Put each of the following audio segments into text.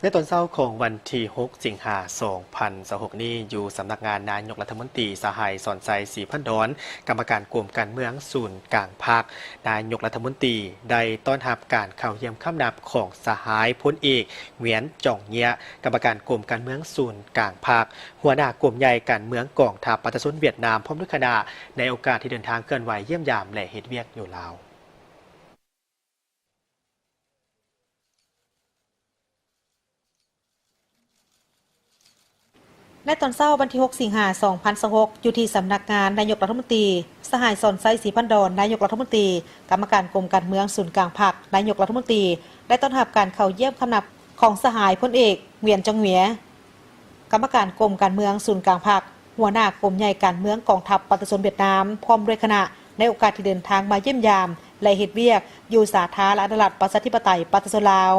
ໃນຕອນເຊົ້າຂອງວັນທີຫົກ ສິງຫາ ສອງພັນຊາວຫົກນີ້, ຢູ່ສຳນັກງານນາຍົກລັດຖະມົນຕີ, ສະຫາຍ ສອນໄຊ ສີພັນດອນ, ກຳມະການກົມການເມືອງສູນກາງພັກ, ນາຍົກລັດຖະມົນຕີ ໄດ້ຕ້ອນຮັບການເຂົ້າຢ້ຽມຄ້ຳນັບຂອງສະຫາຍພົນເອກ ຫງວຽນ ຈອງເງຍ ກຳມະການກົມການເມືອງສູນກາງພັກ, ຫົວໜ້າກົມໃຫຍ່ການເມືອງກອງທັບປະຊາຊົນຫວຽດນາມ ພ້ອມດ້ວຍຄະນະ ໃນໂອກາດທີ່ເດີນທາງເຄື່ອນໄຫວຢ້ຽມຢາມ ແລະ ເຮັດວຽກຢູ່ລາວ. ໃນຕອນເຊົ້າວັນທີຫົກ ສິງຫາ ສອງພັນຊາວຫົກ, ຢູ່ທີ່ສຳນັກງານນາຍົກລັດຖະມົນຕີ, ສະຫາຍ ສອນໄຊ ສີພັນດອນ, ນາຍົກລັດຖະມົນຕີ, ກຳມະການກົມການເມືອງສູນກາງພັກ, ນາຍົກລັດຖະມົນຕີ ໄດ້ຕ້ອນຮັບການເຂົ້າຢ້ຽມຄ້ຳນັບຂອງສະຫາຍພົນເອກ ຫງວຽນ ຈອງເງຍ ກຳມະການກົມການເມືອງສູນກາງພັກ, ຫົວໜ້າກົມໃຫຍ່ການເມືອງກອງທັບປະຊາຊົນຫວຽດນາມ ພ້ອມດ້ວຍຄະນະ ໃນໂອກາດທີ່ເດີນທາງມາຢ້ຽມຢາມ ແລະ ເຮັດວຽກຢູ່ສາທາລະນະລັດ ປະຊາທິປະໄຕ ປະຊາຊົນລາວ.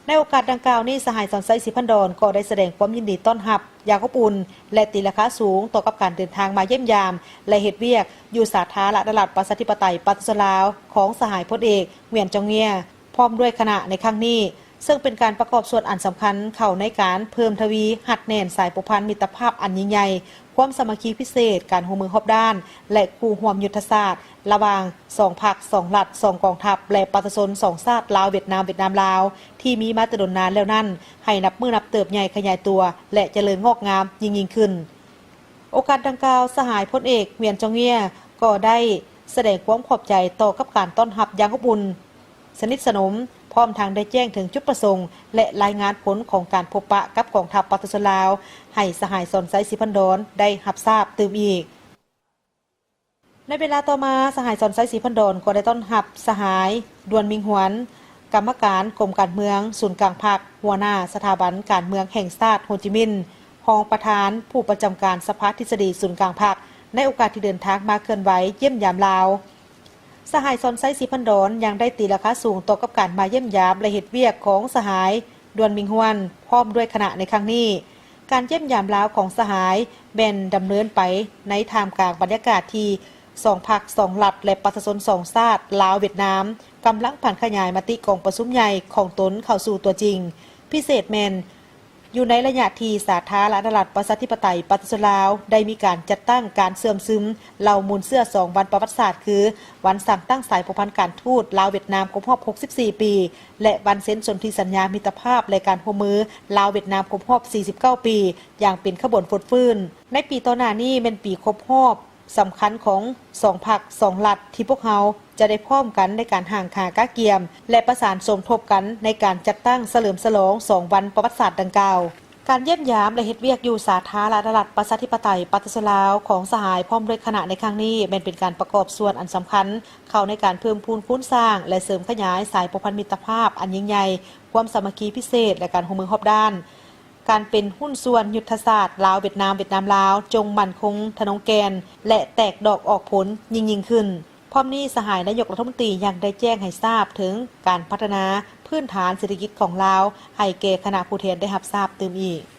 ໃນໂອກາດດັ່ງກ່າວນີ້, ສະຫາຍ ສອນໄຊ ສີພັນດອນ ກໍໄດ້ສະແດງຄວາມຍິນດີຕ້ອນຮັບຢ່າງອົບອຸ່ນ ແລະ ຕີລາຄາສູງຕໍ່ກັບການເດີນທາງມາຢ້ຽມຢາມ ແລະ ເຮັດວຽກຢູ່ສາທາລະນະລັດ ປະຊາທິປະໄຕ ປະຊາຊົນລາວ ຂອງສະຫາຍພົນເອກ ຫງວຽນ ຈອງເງຍ ພ້ອມດ້ວຍຄະນະໃນຄັ້ງນີ້, ເຊິ່ງເປັນການປະກອບສ່ວນອັນສຳຄັນເຂົ້າໃນການເພີ່ມທະວີຮັດແໜ້ນສາຍພົວພັນມິດຕະພາບອັນຍິ່ງໃຫຍ່, ຄວາມສາມັກຄີພິເສດ, ການຮ່ວມມືຮອບດ້ານ ແລະ ຄູ່ຮ່ວມຍຸດທະສາດ ລະຫວ່າງສອງພັກ, ສອງລັດ, ສອງກອງທັບ ແລະ ປະຊາຊົນສອງຊາດ ລາວ-ຫວຽດນາມ, ຫວຽດນາມ-ລາວ ທີ່ມີມາແຕ່ດົນນານແລ້ວນັ້ນ ໃຫ້ນັບມື້ນັບເຕີບໃຫຍ່ຂະຫຍາຍຕົວ ແລະ ຈະເລີນງອກງາມຍິ່ງໆຂຶ້ນ. ໂອກາດດັ່ງກ່າວ, ສະຫາຍພົນເອກ ຫງວຽນ ຈອງເງຍ ກໍໄດ້ສະແດງຄວາມຂອບໃຈຕໍ່ກັບການຕ້ອນຮັບຢ່າງອົບອຸ່ນ, ສະໜິດສະໜົມ, ພ້ອມທັງໄດ້ແຈ້ງເຖິງຈຸດປະສົງ ແລະ ລາຍງານຜົນຂອງການພົບປະກັບກອງທັບປະຊາຊົນລາວ ໃຫ້ສະຫາຍ ສອນໄຊ ສີພັນດອນ ໄດ້ຮັບຊາບຕື່ມອີກ. ໃນເວລາຕໍ່ມາ, ສະຫາຍ ສອນໄຊ ສີພັນດອນ ກໍໄດ້ຕ້ອນຮັບສະຫາຍ ດວນ ມິງຮວນ, ກຳມະການກົມການເມືອງສູນກາງພັກ, ຫົວໜ້າສະຖາບັນການເມືອງແຫ່ງຊາດໂຮຈິມິນ, ຮອງປະທານຜູ້ປະຈຳການສະພາທິດສະດີສູນກາງພັກ ໃນໂອກາດທີ່ເດີນທາງມາເຄື່ອນໄຫວຢ້ຽມຢາມລາວ. ສະຫາຍ ສອນໄຊ ສີພັນດອນ ຍັງໄດ້ຕີລາຄາສູງຕໍ່ກັບການມາຢ້ຽມຢາມ ແລະ ເຮັດວຽກຂອງສະຫາຍ ດວນ ມິງຮວນ ພ້ອມດ້ວຍຄະນະໃນຄັ້ງນີ້. ການຢ້ຽມຢາມລາວຂອງສະຫາຍແມ່ນດຳເນີນໄປໃນທ່າມກາງບັນຍາກາດທີ່ສອງພັກ, ສອງລັດ ແລະ ປະຊາຊົນສອງຊາດ ລາວ-ຫວຽດນາມ ກຳລັງຜັນຂະຫຍາຍມະຕິກອງປະຊຸມໃຫຍ່ຂອງຕົນເຂົ້າສູ່ຕົວຈິງ. ພິເສດແມ່ນ ຢູ່ໃນໄລຍະທີ່ສາທາລະນະລັດ ປະຊາທິປະໄຕ ປະຊາຊົນລາວ ໄດ້ມີການຈັດຕັ້ງການເຊື່ອມຊຶມເຫຼົ່າມູນເຊື້ອສອງວັນປະຫວັດສາດ ຄື ວັນສ້າງຕັ້ງສາຍພົວພັນການທູດລາວ-ຫວຽດນາມຄົບຮອບຫົກສິບສີ່ປີ ແລະ ວັນເຊັນສົນທິສັນຍາມິດຕະພາບ ແລະ ການຮ່ວມມືລາວ-ຫວຽດນາມຄົບຮອບສີ່ສິບເກົ້າປີ ຢ່າງເປັນຂະບວນຟົດຟື້ນ. ໃນປີຕໍ່ໜ້ານີ້ແມ່ນປີຄົບຮອບ ສຳຄັນຂອງສອງພັກ, ສອງລັດ ທີ່ພວກເຮົາຈະໄດ້ພ້ອມກັນໃນການຮ່າງຄາກະກຽມ ແລະ ປະສານສົມທົບກັນໃນການຈັດຕັ້ງສະເຫຼີມສະຫຼອງສອງວັນປະຫວັດສາດດັ່ງກ່າວ. ການຢ້ຽມຢາມ ແລະ ເຮັດວຽກຢູ່ສາທາລະນະລັດ ປະຊາທິປະໄຕ ປະຊາຊົນລາວ ຂອງສະຫາຍພ້ອມດ້ວຍຄະນະໃນຄັ້ງນີ້ ແມ່ນເປັນການປະກອບສ່ວນອັນສຳຄັນເຂົ້າໃນການເພີ່ມພູນຄູນສ້າງ ແລະ ເສີມຂະຫຍາຍສາຍພົວພັນມິດຕະພາບອັນຍິ່ງໃຫຍ່, ຄວາມສາມັກຄີພິເສດ ແລະ ການຮ່ວມມືຮອບດ້ານ. ການເປັນຫຸ້ນສ່ວນຍຸດທະສາດລາວ-ຫວຽດນາມ, ຫວຽດນາມ-ລາວ ຈົ່ງໝັ້ນຄົງທະນົງແກ່ນ ແລະ ແຕກດອກອອກຜົນຍິ່ງໆຂຶ້ນ. ພ້ອມນີ້, ສະຫາຍນາຍົກລັດຖະມົນຕີຍັງໄດ້ແຈ້ງໃຫ້ຊາບເຖິງການພັດທະນາພື້ນຖານເສດຖະກິດຂອງລາວໃຫ້ແກ່ຄະນະຜູ້ແທນໄດ້ຮັບຊາບຕື່ມອີກ.